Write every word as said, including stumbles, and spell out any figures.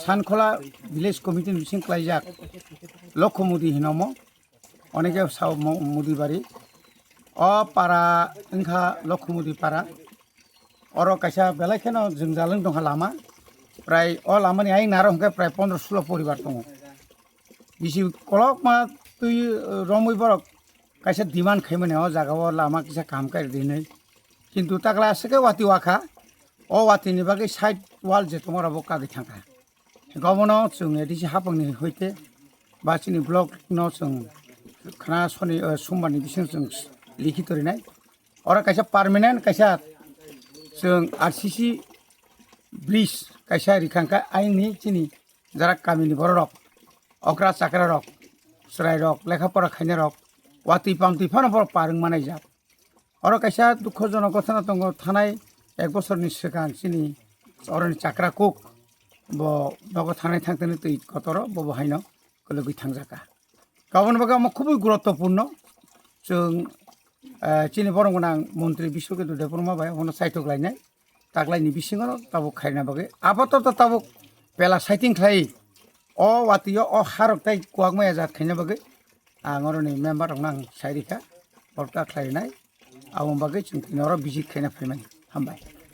Sankhola village committee ni bising klaijak Lokho Mudi hinomo, oneke sao Mo-, Mudi bari. O para wngkha Lokho Mudi para. Oro kaisa belai kheno jwngjal wng tongkha lama. Prai o lamani ayang naro hwnkhe prai pondro sulo poribar tongo. Bisi kolokma twi, eh, romwi borok kaisa demand khaimani o jaga o lama kisa kaham kari rinwi. Kintu takla aswk khe wati wakha. O watini bagwi side wall je tongma rok bo kagwi thangkha. Gobono chwng A D C hapangni hoite ba chini block no chwng khna soni, eh, sombarni bising chwng likhi torinai. Oro kaisa permanent kaisa chwng R C C bridge kaisa rikhangkha aini chini jara kamini bororok, okra chakra rok, chwrai rok, lekha pora khainai rok, watwi pamtwi phano borok par wng manai jak. Oro kaisa dukhojonok ghotona tongo, thanai ek bosorni swkang chini oroni chakra kuk bo nogo thanai thangtani twi kotoro bo bo haino kwlwgwi thangjaka. Kaboni bagwi omo khubui guruttopurno. Chwng, eh, chini borok gwnang montri Biswaketu Debbarma bai obono saitok lainai. Taklaini bisingo tabuk khaina bagwi. Apatot tabuk pela saiting khlai. O watio o harok tai kuak maya jat khaina bagwi. Ang oroni member rokno ang sai rikha. Borok ta khlainai. Aboni bagwi chwng tini oro visit khaina phaimani. Hambai.